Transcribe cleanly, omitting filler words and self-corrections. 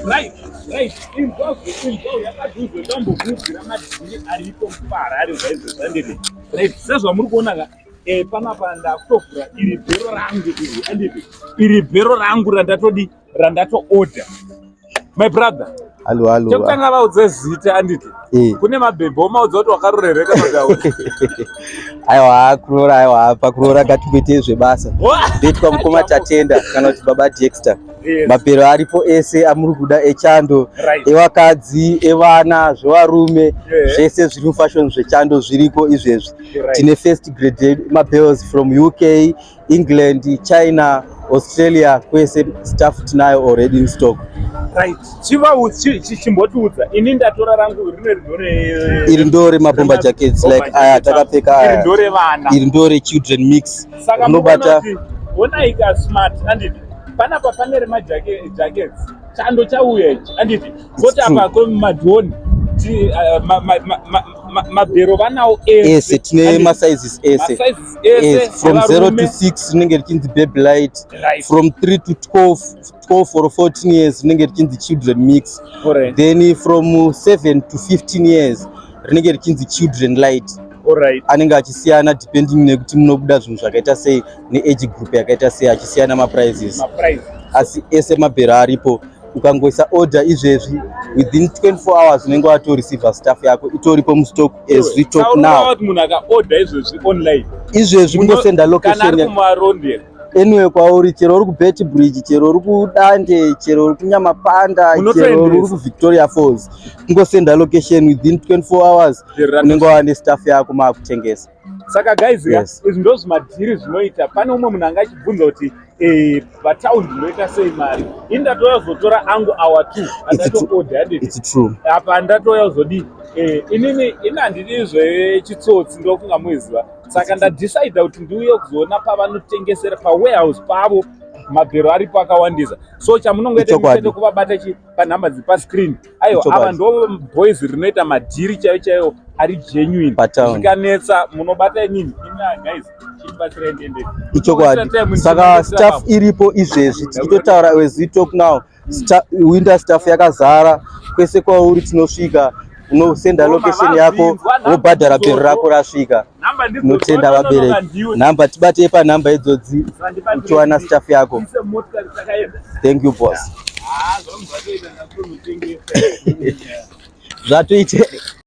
Right, right. Inzwa, inzwa, yakadhuzwe ndambokuudzira madhiri ariko muHarare zvaizvo zvandiri. Right, sezvamuri kuona ka, panapa ndakutovhura iri bhero rangu iri, anditi iri bhero rangu randatodi randatoorder. My brother. Hallo, hallo. Chekutanga vaudze zita, anditi? Eh. Kune mabhebhi omaudza kuti wakarorereka madawo. Aiwa, kuroora, aiwa, pakuroora ngatimboite zvebasa. Ndoitwa mukoma Tatenda kana kuti Baba Dexter. Mabhero aripo ese amuri kuda echando, evakadzi, evana, zvevarume, zvese zviri mufashion zvechando zviriko izvezvi. Tine first grade mabales from UK, England, China, Australia, kwese stuff tinayo already in stock. Right, chimbotiudza, ini ndatora rangu rine ndore. Iri ndo remabomber jackets, like aya takapfeka Iri aya. ndorevana. Iri ndo rechildren mix. Saka Unobata onai ka smart, anditi? Panapa pane remajackets, chando chauya ichi, anditi? Koti apa kwemadhoni mabhero vanawo. Ese tine masizes ese. Masizes ese. Yes, from 0 to 6 rinenge richinzi baby light. From 3 to 12 or 14 years rinenge richinzi children mix. Then from 7 to 15 years rinenge richinzi children light. Anenge achisiyana depending nekuti munobuda zvinhu zvakaita sei, neage group yakaita sei, achisiyana maprices. Maprice. Asi ese mabhero aripo. Ukangoisa order izvezvi, within 24 hours unenge watoreceiva stuff yako itoripo mustock as we talk now. Kuti munhu akaorder izvezvi online? Izvezvi kungosenda Kana ari location. kuMarondera? Anyway kwauri, chero uri kuBeitbridge, chero uri kuDande, chero uri kuNyamapanda, chero Unotoendesa. uri kuVictoria Falls, kungosenda location, within 24 hours unenge wane stuff yako maakutengesa. Saka guys, izvi ndo zvimadhiri zvinoita. Pane umwe munhu anga achibvunza kuti pataundi ndinoita sei mari. Ini ndatouya kuzotora angu awa two andatoorder, handiti? It's true. Apa ndatouya kuzodii, inini ini handidi zvechitsotsi, ndofunga muiziva. Saka ndadecida kuti ndiuye kuzoona pavanotengesera, pawarehouse pavo. Mabhero aripo akawandisa, so chamunongoita chete kuvabata chi panhamba dziri pascreen. Aiwa, ava ndo boys rinoita madhiri chaiyo chaiyo ari genuine. Patown. Zvikanetsa munobata inini. Ina guys, chibatsirai ndiende. Ichokwadi. Saka staff iripo izvezvi tichitotaura, as we talk now, winter staff yakazara. Kwese kwauri tinosvika. Unosenda location yako, wobhadhara, bhero rako rasvika. Namba ndidzo. Tinotenda vabereki. Nhamba, tibatei panhamba idzodzi uchiwana staff yako. Motikari takaenda. Thank you, boss. Ah, zvangu zvatoita, ndakunotengesa. Zvatoite.